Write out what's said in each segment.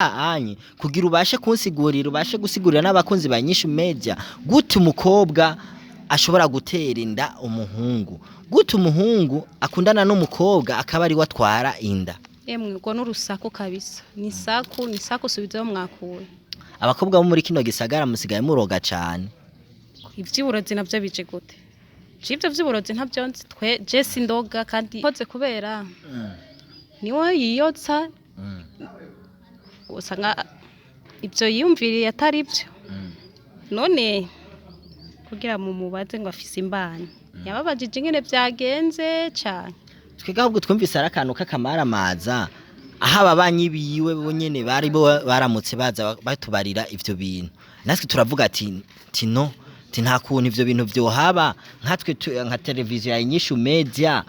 Anye kugira ubashe kunsigurira, ubashe gusigurira n'abakunzi ba Nyishu Media gute umukobwa ashobora gutera inda umuhungu, gute umuhungu akundana n'umukobwa akaba ariwe atwara inda. Emwe, urwo n'urusaku kabisa, ni isaku, ni isaku, subizayo mwakuye. Abakobwa bo muri kino gisagara musigaye muroga cane. Ivy'uburozi navyo bije gute? Je ivyo vy'uburozi ntavyo nzi, twe je sindoga kandi koze kubera niwe yiyotsa, usanga ivyo yiyumviriye atari vyo. None kugira mumubaze ngo afise imbanyi, yababajije ingene vyagenze cane? Twebwe ahubwo twumvise ari akantu k'akamaramaza, aho ababanyi biwe bonyene bari bo baramutse baza batubarira ivyo bintu, natwe turavuga ati tino ti nta kuntu ivyo bintu vyohaba, nkatwe nka televiziyo ya Inyishu Media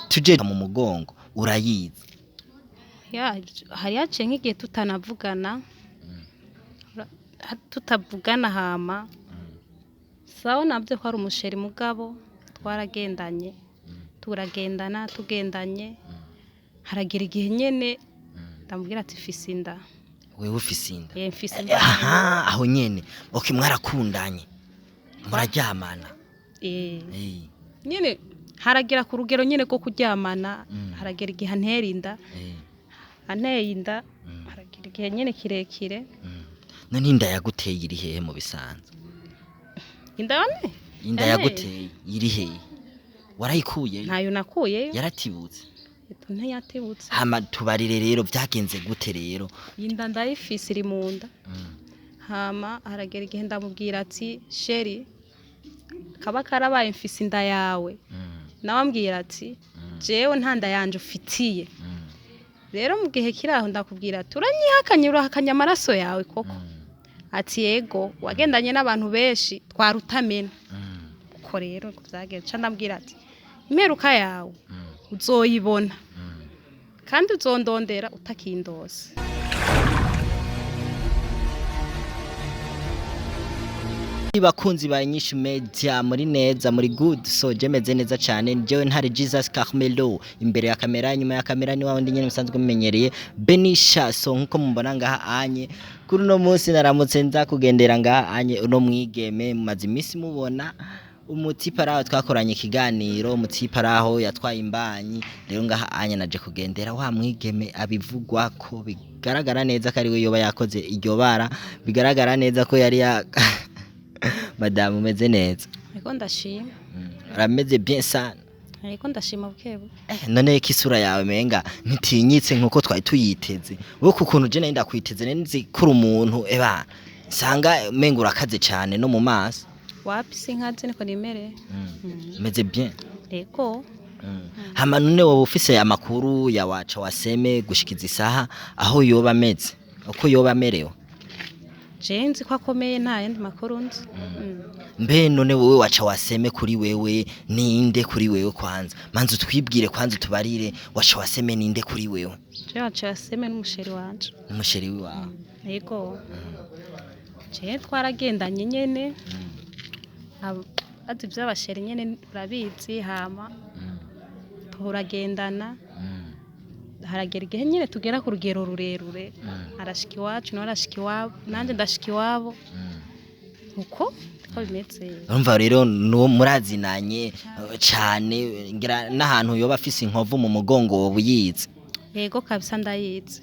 tuje mu mugongo urayizi. Ya, hari haciye nk'igihe tutanavugana, tutavugana. Hama sawa, navyo ko ari umusheri, mugabo twaragendanye, turagendana, tugendanye, haragera igihe nyene ndamubwira ati mfise inda. Wewe ufise inda? Eh, mfise inda. Aha aho nyene, okay, mwarakundanye, muraryamana? Eh. Eh. Nyene haragera ku rugero nyene rwo kuryamana. Haragera igihe antera inda. Anteye inda, haragera igihe nyene kirekire. None inda yaguteye iri hehe mu bisanzwe? Inda yone? Inda Yanteye. yaguteye iri hehe? Warayikuye? Ntayo nakuyeyo. Yaratibutse? Ntiyatibutse. Hama tubarire rero, byagenze gute rero? Inda ndayifise, iri mu nda. Hama haragera igihe ndamubwira ati chéri, kaba karabaye, mfise inda yawe. Nawe ambwira ati jewe nta nda yanje ufitiye. Rero mu gihe kiri aho ndakubwira ati uranyihakanye, urahakanye amaraso yawe koko. Ati yego, wagendanye n'abantu benshi twarutamena. Uko rero vyagenze, ca ndambwira ati imperuka yawe uzoyibona, kandi uzondondera utakindose. Bakunzi ba Inyishu Media, muri neza, muri good? So je meze neza cyane, jewe ntari Jesus Carmelo imbere ya kamera, nyuma ya kamera ni wawundi nyene musanzwe mumenyereye, Benisha. So nkuko mubona ngaha anye, kuri uno munsi naramutse nza kugendera ngaha anye uno mwigeme mumaze iminsi mubona, umutipe araho twakoranye ikiganiro, umutipe araho yatwaye imbanyi. Rero ngaha anye naje kugendera wa mwigeme abivugwa ko bigaragara neza ko ari we yoba yakoze iryo bara, bigaragara neza ko yari ya. Madamu, umeze neza? Ariko ndashima. Urameze bien sana? Ariko ndashima bukebu. Eh, none ko isura yawe menga ntitinyitse nkuko twari tuyiteze? Wowe ku kuntu je nari ndakwiteze, nari nzi ko uri umuntu eba nsanga menga urakaze cane no mu maso. Wapi, sinkaze, niko nimereye. Umeze bien? Rego. Hama none wowe ufise amakuru ya Waca Waseme gushikiza isaha, aho yoba ameze, uko yoba amerewe? Je nzi ko akomeye, nta yandi makuru nzi. Mbe none wowe Waca Waseme kuri wewe ninde kuri wewe? Kwanza manza utwibwire, kwanza utubarire, Waca Waseme ninde kuri wewe? Je Waca Waseme n'umusheri wanje. N'umusheri wawe? Yego, je twaragendanye nyene. Azi ivy'abasheri nyene, urabizi. Hama turagendana, haragera igihe nyene tugera ku rugero rurerure, arashika iwacu, nawe arashika iwabo, nanje ndashika iwabo. Uko niko bimeze. Urumva rero nuwo murazinanye cane, ngira n'ahantu yoba afise inkovu mu mugongo woba uyizi? Yego kabisa, ndayizi.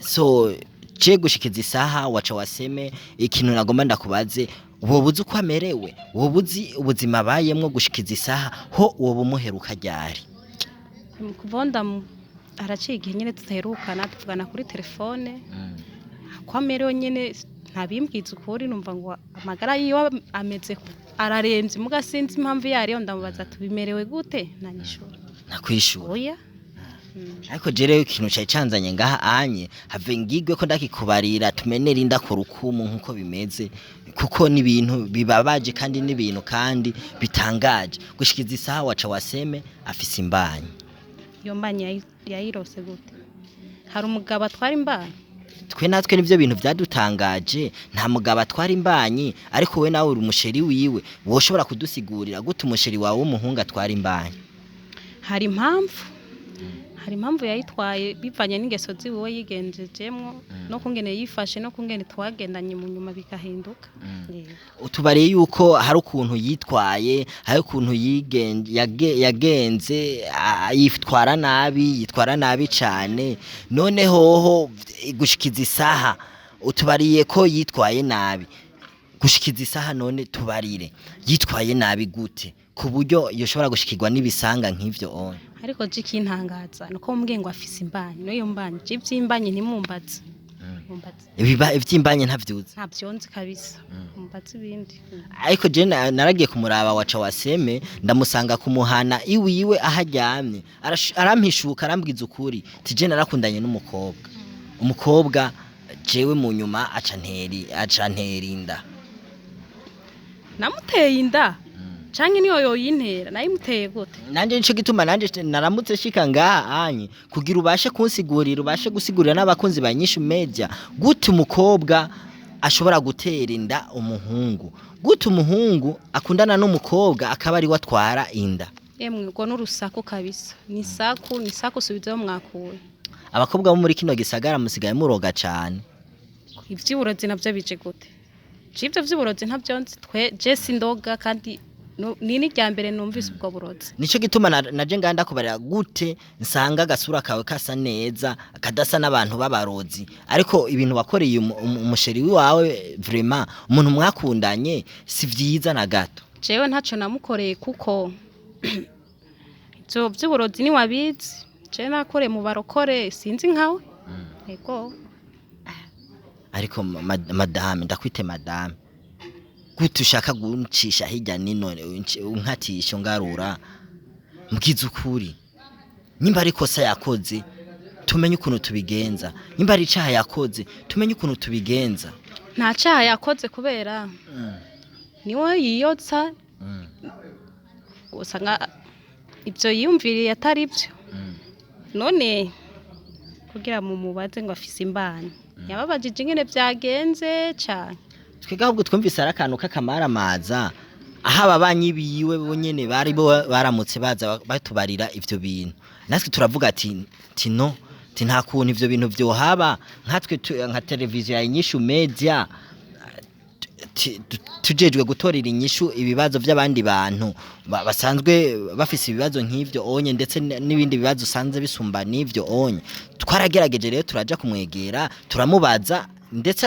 So je gushikiza isaha Waca Waseme, ikintu nagomba ndakubaze, woba uzi uko amerewe? Woba uzi ubuzima abayemwo gushikiza isaha? Ho woba umuheruka ryari? Mu kuva haraciye igihe nyene tudaherukana, tuvugana kuri telefone. Ko amerewe nyene ntabimbwiza ukuri, numva ngo amagara yiwe ameze araremvye, muga sinzi impamvu yariyo. Ndamubaza tubimerewe gute, nanyishura. Nakwishura? Oya. Ariko je rero ikintu cari canzanye ngaha anye, have ngigwe ko ndakikubarira, tumenere inda ku rukumu nkuko bimeze, kuko ni ibintu bibabaje kandi n'ibintu kandi bitangaje. Gushikiza isaha Waca Waseme afise imbanyi. Iyo mbanyi yayirose gute? Hari umugabo atwara imbanyi? Twe natwe nivyo bintu vyadutangaje. Nta mugabo atwara imbanyi, ariko we nawe uri umusheri wiwe, woshobora kudusigurira gute umusheri wawe w'umuhungu atwara imbanyi? Hari impamvu. Hari impamvu yayitwaye bivanye n'ingeso ziwe yigenjejemwo, no kungene yifashe, no kungene twagendanye mu nyuma bigahinduka. Utubariye yuko hari ukuntu yitwaye, hari ukuntu yagenze, yitwara nabi, yitwara nabi cane. None hoho gushikiza isaha utubariye ko yitwaye nabi, gushikiza isaha none tubarire yitwaye nabi gute ku buryo yoshobora gushikirwa n'ibisanga nk'ivyo onye? Ariko je ikintangaza nuko mumbwiye ngo afise imbanyi, n'iyo mbanyi je ivy'imbanyi ntimumbaze, mumbaze. Ibiba ivy'imbanye ntavyuzi? Ntabyo nzi kabisa, mumbaze ibindi. Ariko je naragiye kumuraba waca waseme, ndamusanga kumuhana iwiwe aho aryamye. Arampishuka, arambwiza ukuri ti je narakundanye n'umukobwa, umukobwa jewe mu nyuma aca ntera inda. Namuteye inda canke niyo yoyintera? Nayimuteye gute? Nanje nico gituma nanje naramutse shika ngaha anye kugira ubashe kunsigurira, ubashe gusigurira n'abakunzi ba Nyishu Media gute umukobwa ashobora gutera inda umuhungu, gute umuhungu akundana n'umukobwa akaba ari we atwara inda. Emwe, ubwo n'urusaku kabisa, ni saku, ni saku, subizeho mwakuye. Abakobwa bo muri kino gisagara musigaye muroga cane. Ivy'uburozi navyo bije gute? Je ivyo vy'uburozi ntabyo nzi, twe je sindoga, kandi ni n'irya mbere numvise ubwo burozi. Nico gituma naje nganda kubarira gute nsanga agasura kawe kasa neza, kadasa n'abantu b'abarozi, ariko ibintu wakoreye umusheri wawe, vraiment umuntu mwakundanye, si vyiza na gato. Jewe ntaco namukoreye, kuko ivyo vy'uburozi niwabizi, jewe nakoreye mu barokore, sinzi nkawe, ego. Ariko madame, ndakwite madame, gute ushaka guncisha hirya nino, unkatisha ungarura? Mbwiza ukuri, nimba ari ikosa yakoze tumenye ukuntu tubigenza, nimba ari icaha yakoze tumenye ukuntu tubigenza. Nta caha yakoze, kubera niwe yiyotsa, usanga ibyo yiyumviriye atari byo. None kugira mumubaze ngo afise imbanyi, yababajije ingene vyagenze cane? Twebwe ahubwo twumvise ari akantu k'akamaramaza, aho ababanyi biwe bonyene bari bo baramutse baza batubarira ivyo bintu, natwe turavuga ati no, ti nta kuntu ivyo bintu vyohaba. Nkatwe nka televiziyo ya Inyishu Media tujejwe gutorera inyishu ibibazo by'abandi bantu basanzwe bafise ibibazo nk'ivyo onye, ndetse n'ibindi bibazo usanze bisumba n'ivyo onye. Twaragerageje rero, turaja kumwegera, turamubaza, ndetse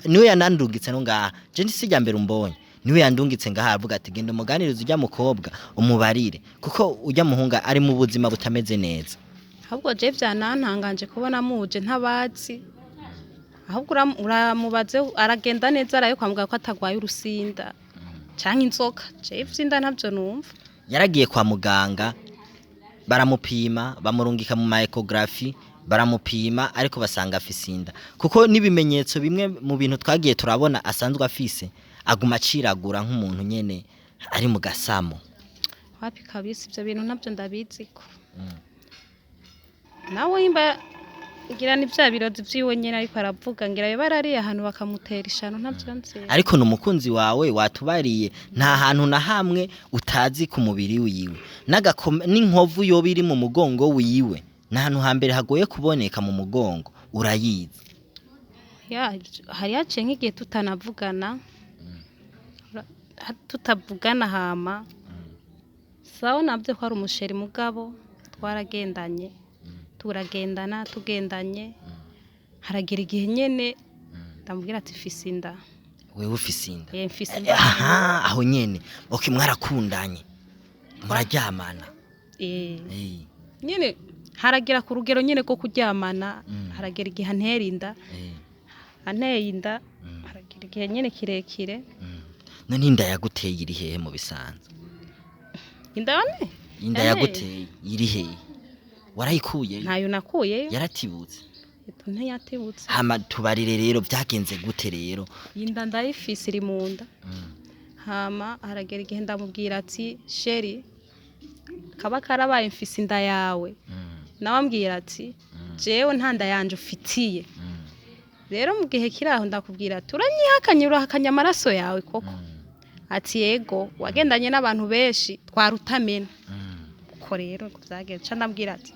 niwe yanandungitse no ngaha. Je si irya mbere umbonye, niwe yandungitse ngaha, avuga ati genda umuganirize ujya mukobwa, umubarire, kuko ujya muhunga ari mu buzima butameze neza. Ahubwo je vyanantanganje kubona muje ntabazi. Ahubwo uramubaze, aragenda neza, arayo kwa muganga ko atagwaye urusinda canke inzoka? Je ivy'inda ntavyo numva. Yaragiye kwa muganga, baramupima, bamurungika mu ma échographie, baramupima, ariko basanga afise inda, kuko n'ibimenyetso bimwe mu bintu twagiye turabona asanzwe afise, aguma aciragura nk'umuntu nyene ari mu gasamo. Wapi kabisa, ivyo bintu ntabyo ndabiziko. Nawe imba ngira ni vya birozi vyiwe nyene ariko aravuga, ngira yoba arariye ahantu bakamutera ishano, ntavyo nzi. Ariko ni umukunzi wawe, watubariye nta hantu na hamwe utazi ku mubiri wiwe, n'inkovu yoba iri mu mugongo wiwe, ni ahantu hambere hagoye kuboneka mu mugongo, urayizi. Ya, hari haciye nk'igihe tutanavugana, tutavugana, hama sawa navyo ko ari umusheri, mugabo twaragendanye, turagendana, tugendanye, haragira igihe nyene ndamubwira ati fise inda. Wewe ufise inda? Eh, mfise inda. Aha, aho nyene, okay, mwarakundanye, muraryamana? Eh. Eh. Nyene haragira ku rugero nyene rwo kuryamana. Haragera igihe antera inda. Anteye inda, haragira igihe nyene kirekire. None inda yaguteye iri hehe mu bisanzwe? Inda yone? Inda Yanteye. yaguteye iri hehe? Warayikuye? Ntayo nakuyeyo. Yaratibutse? Ntiyatibutse. Hama tubarire rero, byagenze gute rero? Inda ndayifise, iri mu nda. Hama haragera igihe ndamubwira ati chéri, kaba karabaye, mfise inda yawe. Nawe ambwira ati jewe nta nda yanje ufitiye. Rero mu gihe kiri aho ndakubwira ati uranyihakanye, urahakanye amaraso yawe koko? Ati yego, wagendanye n'abantu benshi twarutamena. Uko rero vyagenze, ca ndabwira ati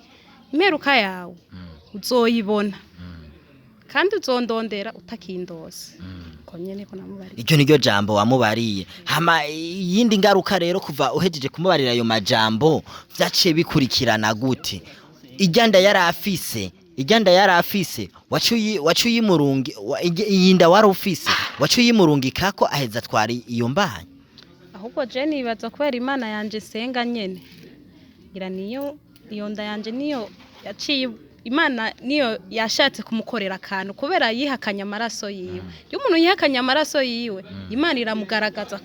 Imperuka yawe uzoyibona, kandi uzondondera utakindose. Ko nyene ko namubariye. Iryo niryo jambo wamubariye. Hama iyindi ngaruka rero, kuva uhejeje kumubarira ayo majambo, vyaciye bikurikirana gute? Irya nda yari afise, irya nda yari afise, waciye uyimurungi iyi nda wari ufise waciye uyimurungikako, aheza atwara iyo mbanyi? Ahubwo je nibaza kubera Imana yanje nsenga nyene, ngira niyo iyo nda yanje niyo yaciye, Imana niyo yashatse kumukorera akantu, kubera yihakanye amaraso yiwe. Iyo umuntu yihakanye amaraso yiwe, Imana iramugaragaza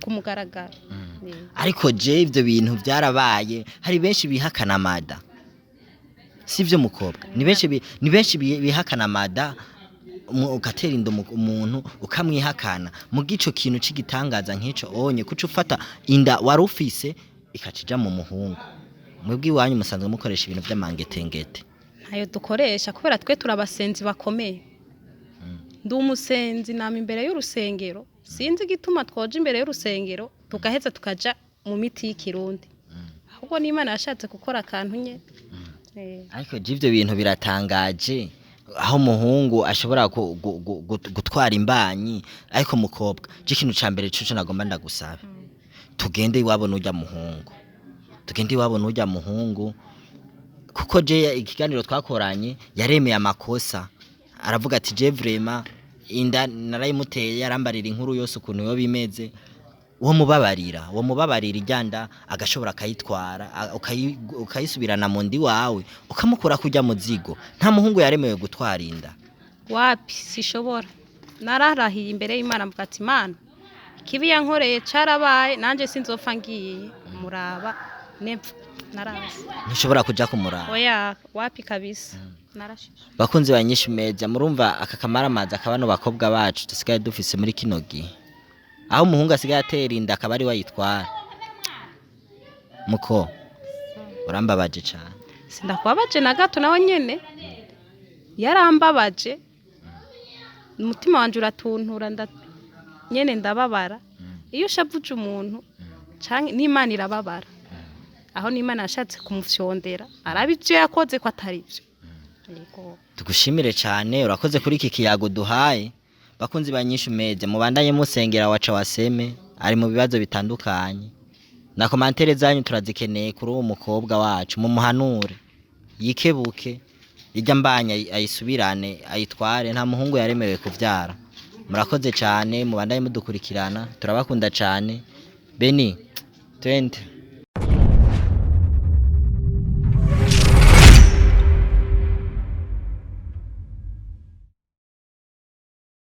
kumugaragara. Ariko je ivyo bintu vyarabaye, hari benshi bihakana amada, sivyo mukobwa? Ni benshi ni benshi bihakana amada, ugatera inda umuntu ukamwihakana. Muga ico kintu c'igitangaza nk'ico onye kuca ufata inda wari ufise ikaca ija mu muhungu, mwebwe iwanyu musanzwe mukoresha ibintu vy'amangetengete? Ntayo dukoresha, kubera twe turabasenzi bakomeye. Ndi umusenzi, nama imbere y'urusengero. Sinzi igituma twoja imbere y'urusengero tugaheza tukaja mu miti y'ikirundi. Ahubwo n'Imana yashatse gukora akantu nye. Ariko je ivyo bintu biratangaje, aho umuhungu ashobora gutwara imbanyi. Ariko mukobwa, je ikintu ca mbere coco nagomba ndagusabe, tugende iwabo n'urya muhungu, tugende iwabo n'urya muhungu, kuko je ikiganiro twakoranye yaremeye amakosa, aravuga ati je vraiment inda narayimuteye, yarambarira inkuru yose ukuntu yoba imeze. Uwo mubabarira, uwo mubabarira irya nda agashobora akayitwara, ukayisubirana mu ndi wawe, ukamukura kurya muzigo. Nta muhungu yaremewe gutwara inda. Wapi, sishobora. Nararahiye imbere y'Imana, mvuga ati Imana, ikibi yankoreye carabaye, nanje sinzopfa ngiye muraba nepfa narazi. Ntushobora kuja kumuraba? Oya, wapi kabisa, narashije. Bakunzi ba Nyinshi Media, murumva aka kamaramaza kabano bakobwa bacu dusigaye dufise muri kino gihe, aho umuhungu asigaye atera inda akaba ari we ayitwara. Muko urambabaje cane. Sindakubabaje na gato, nawe nyene yarambabaje, umutima wanje uratuntura, nyene ndababara. Iyo ushavuje umuntu canke n'Imana irababara. Aho n'Imana yashatse kumufyondera, araba ivyo yakoze ko atari vyo. Yego. Tugushimire cane, urakoze kuri iki kiyago duhaye. Bakunzi ba Nyinshi Media, mubandanye musengera Waca Waseme, ari mu bibazo bitandukanye, na commentaires zanyu turazikeneye kuri uwo mukobwa wacu. Mumuhanure yikebuke, irya mbanya ayisubirane, ayitware. Nta muhungu yaremewe kuvyara. Murakoze cane, mubandanye mudukurikirana, turabakunda cane. Beni twende.